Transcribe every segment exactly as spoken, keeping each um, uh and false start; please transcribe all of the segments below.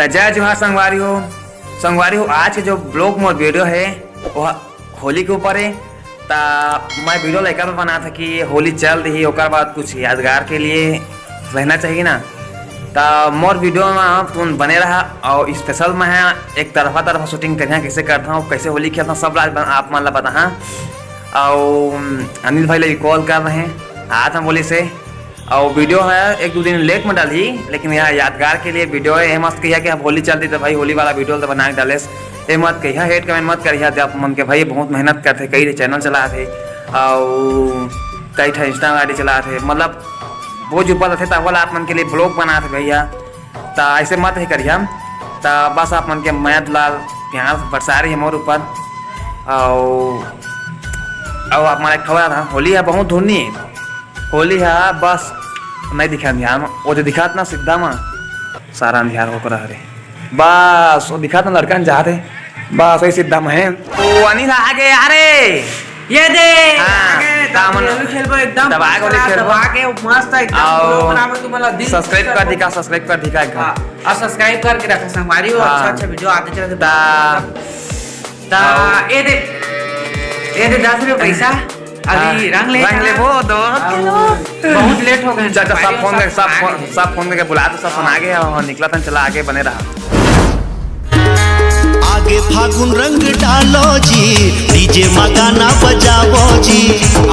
त जय जोहार संगवारी हो। संगवारी हो, आज के जो ब्लॉग मोर वीडियो है वो होली के ऊपर है। त मैं वीडियो लेकर बना था कि ये होली चल रही, ओकर बाद कुछ यादगार के लिए रहना चाहिए ना। त मोर वीडियो में तुम बने रहा और स्पेशल मैं है एक तरफा तरफा शूटिंग करिहा, कैसे करता हूँ, कैसे होली खेलता हूँ, सब राज आप मन ला बताहा। और अनिल भाई ला भी कॉल कर रहे हैं, आत हम बोले से। और वीडियो है एक दो दिन लेट में डाली, लेकिन यह यादगार के लिए वीडियो है। ये मत कहिया कि अब होली चल रही तो भाई होली वाला वीडियो तो बना के डाले। ये मत कहिया, हेट कमेंट मत करिया। आप मन के भाई बहुत मेहनत करते, कई चैनल चला थे और कई ठा इंस्टा आईडी चला थे, मतलब बोझ ऊपर थे, तब वाला आप मन के लिए ब्लॉग बना थे भैया। त ऐसे मत ही करिया। त बस आप मन के मया दुलार प्यार बरसा रही है मोर ऊपर। और अब आप मन एक खबर था, होली है बहुत धुनी, होली है बस नहीं दिखा अंधियार में, वो जो दिखात ना सीधा में सारा अंधियार होकर रह रहे। बस वो दिखात ना लड़का जात है, बस वही सीधा में है। ओ अनिल आ गए, अरे ये दे। हाँ, आगे दामन दबा के होली खेलबो, एकदम दबा के होली खेलबो। दबा के मस्त एकदम और पूरा बनावे तू, मतलब, दिल सब्सक्राइब कर दिखा, सब्सक्राइब कर दिखा एक हाँ, और सब्सक्राइब करके रखा संगवारी हो, हाँ। अच्छा अच्छा वीडियो आते चलते दा। दा, और ये दे, ये दे दस रुपये पैसा। अभी हाँ, रंग ले रंग ले वो दो। बहुत लेट हो गए चाचा, सब संगवारी हो, फोन दे, सब सब फोन, आगे। सब फोन देके बुला दो, सब फोन हाँ। आगे और निकला था, चला आगे बने रहा। आगे फागुन रंग डालो जी, डीजे मा गाना बजावो जी।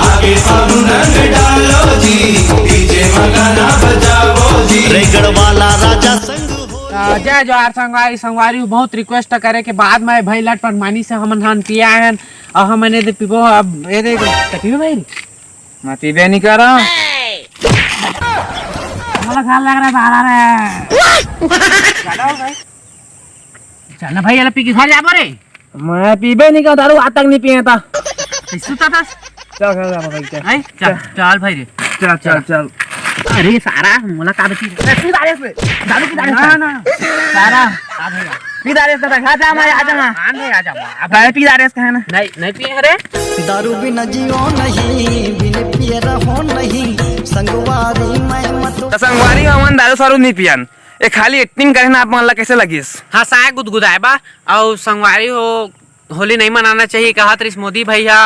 आगे फागुन रंग डालो जी, डीजे मा गाना बजावो जी। रेगड़ वाला राजा संग हो। आ, जय जोहार संगवारी। संगवारी बहुत रिक्वेस्ट करे के बाद में भाई लटपट मानी से हमन हान पिया हन और हमन ये दे पीबो। अब ये दे पीबो भाई। मैं पीबे नहीं कर रहा। मला खाल लग रहा है साला रे। ज्यादा हो भाई। चल ना भाई, ये पी के घर जाबो रे। मैं पीबे नहीं कर, दारू आज तक नहीं पिए था। सुता था। चल, चल, चल, भाई, चल। नहीं, चल, चल भाई रे। चल, चल, चल। अरे सारा, मोला का बची? ए, पी दारेस बे। दारू पी दारेस ना, का? ना। सारा, आ भैया। पी दारेस का, खा जा, मैं आ जाऊंगा। हाँ, नहीं, आ जाऊंगा। अब दारू पी दारेस का है ना? नहीं, नहीं पिए रे। दारू बिना जियो नहीं, बिन पिए रहो नहीं, संगवारी मैं मत तो संगवारी हमन दारू सारू नहीं पियन। ए खाली एक्टिंग करे ना, आप मन ला कैसे लगिस? हाँ, साय गुदगुदाए बा। अउ संगवारी हो, होली नहीं मनाना चाहिए, कहत रहिस मोदी भैया,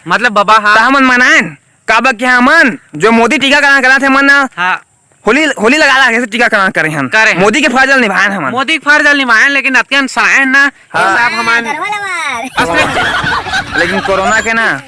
मतलब बाबा हा। त हमन मनाएन, काबर कि हमन जो मोदी टीकाकरण कराथे, हमन ना हाँ। होली, होली लगा ला, कैसे टीकाकरण करे हन? करे हन। मोदी के फर्ज ल निभाएन हमन। मोदी के फर्ज ल निभाएन, लेकिन अतियन सड़ाएन ना, हाँ। ये सब हमन धर्म वाला मार। असली लेकिन कोरोना के ना।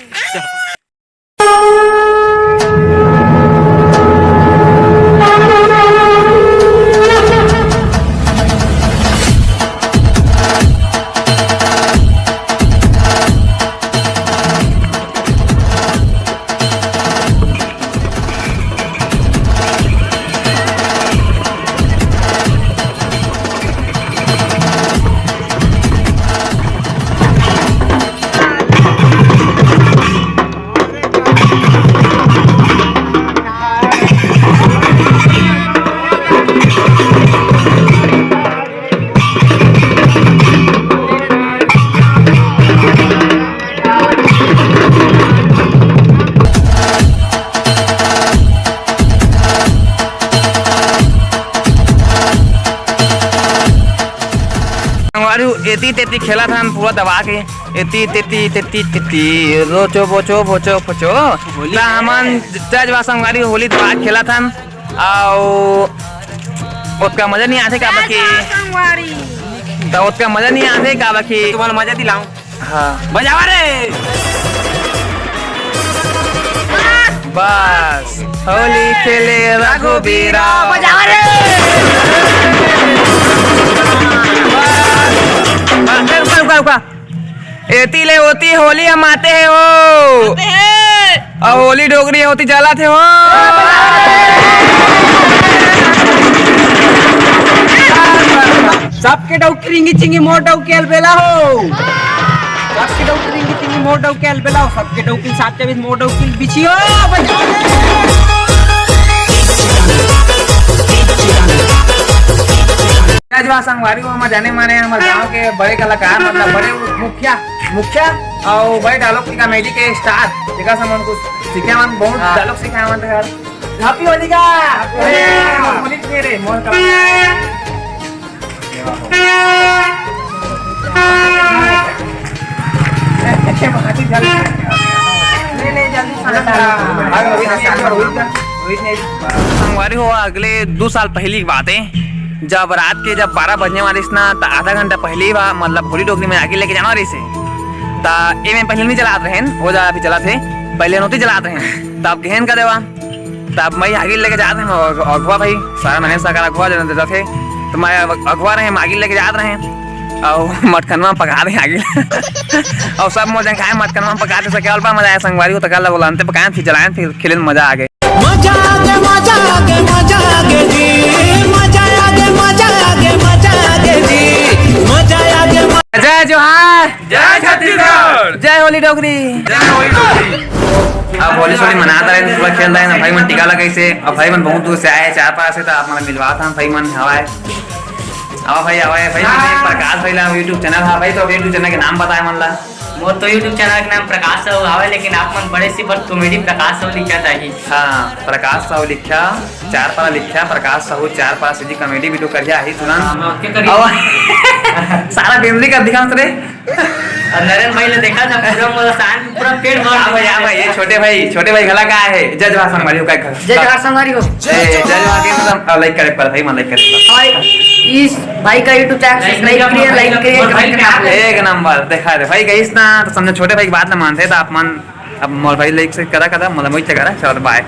संगवारी हो, एती तेती खेलत हन पूरा दबा के, एती तेती, तेती तेती, रोचो बोचो बोचो फोचो। होली त है। हमन जज बा संगवारी होली दबा के खेलत हन, अउ ओतका मजा नहीं आथे काबर कि संगवारी। त ओतका मजा नहीं आथे काबर कि तुम्हारा मजा दिलाऊं। हाँ। बजावा रे। बस, होली खेले रघुबीरा। बजावा रे। बस। बस, रुका, रुका, रुका। एती ले ओती होली हम आते हैं हो। आते हैं। अउ होली डोकरी होती जलात हे हो। सबके डौकी रिंगी चिंगी मोर डौकी अलबेला हो। सबके डौकी रिंगी चिंगी मोर डौकी अलबेला हो। सबके डौकी सात चौबीस मोर डौकी बिछी हो। जय जोहार संगवारी हो, हमर जाने माने हमर गांव के बड़े कलाकार, मतलब बड़े मुखिया, मुखिया अउ बड़े डायलॉग की कॉमेडी के स्टार, जेकर से हमन कुछ सीखे, हमन बहुत हाँ। डायलॉग सीखे हमन यार। हैप्पी होली का। हैप्पी होली। होली के रे, मोर का। संगवारी हो, अगले दू साल पहिली के बात हे, जब रात के जब बारह बजने वालिस ना, त आधा घंटा पहिली बा, मतलब होली डोकरी में आगी लेके जाना रहिस हे। त ए में पहिले नहीं चलात रहेन, वो जा अभी चलात हे, पहिले नोती चलात रहेन, तब गेहन का देवा, तब मैं आगी लेके जात रहेन, अगवा भाई, सारा मने सागर अगवा जन जात हे, त मैं अगवा रहे, आगी लेके जात रहे, अउ मटकनवा पका दे आगी। अउ सब मोर जन खाए मटकनवा पका दे सके, अउ बा मजा आया संगवारी हो, त काला बोला अंते पकाएन, फिर जलाएन, फिर खेलेन, मजा आ गए। मजा आ गया, मजा आ गया, मजा आ गया जी। मजा आ गया, मजा आ गया, मजा आ गया जी। मजा आ गया, मजा जय जोहार। जय छत्तीसगढ़। जय होली डोकरी। जय होली डोकरी। अब होली सोली मनात रहे, पूरा खेल रहे ना भाई मन टीका लगाइस हे। अब भाई मन बहुत दूर से आए हे, चार पास से, त आप मन मिलवात हन भाई मन हवाए। आवा भाई, आवा भाई, हाँ। प्रकाश भाई ला YouTube चैनल हे भाई, तो YouTube चैनल के नाम बताए मन ला। मोर तो YouTube चैनल के नाम प्रकाश साहू हवे, लेकिन आप मन बड़े सी बड़ कॉमेडी प्रकाश साहू लिखा जाही। हाँ, प्रकाश साहू लिखा, चार पारा लिखा, प्रकाश साहू चार पारा सीधी कॉमेडी वीडियो करिया ही तुरंत। हाँ, मैं ओके करिया। अब सारा फैमिली का दिखा रे। और नरेन भाई ने देखा था पूरा मोला शांत, पूरा पेट भर हाँ भाई, हाँ भाई, ये छोटे भाई, छोटे भाई घला का हे? जय जोहार संगवारी हो, का घर? जय जोहार संगवारी हो। ए, जय जोहार के मतलब, आ, like करे पर भाई, मन like करे पर। और इस भाई का YouTube चैनल like subscribe करिए, like करिए, और comment भाई करना आप लोग। एक नंबर, देखा रे भाई, कहिस ना, तो समझे छोटे भाई की बात ना मानते, तो आप मन, अब मोर भाई like से करा, करा, मतलब वही करा, चलो bye।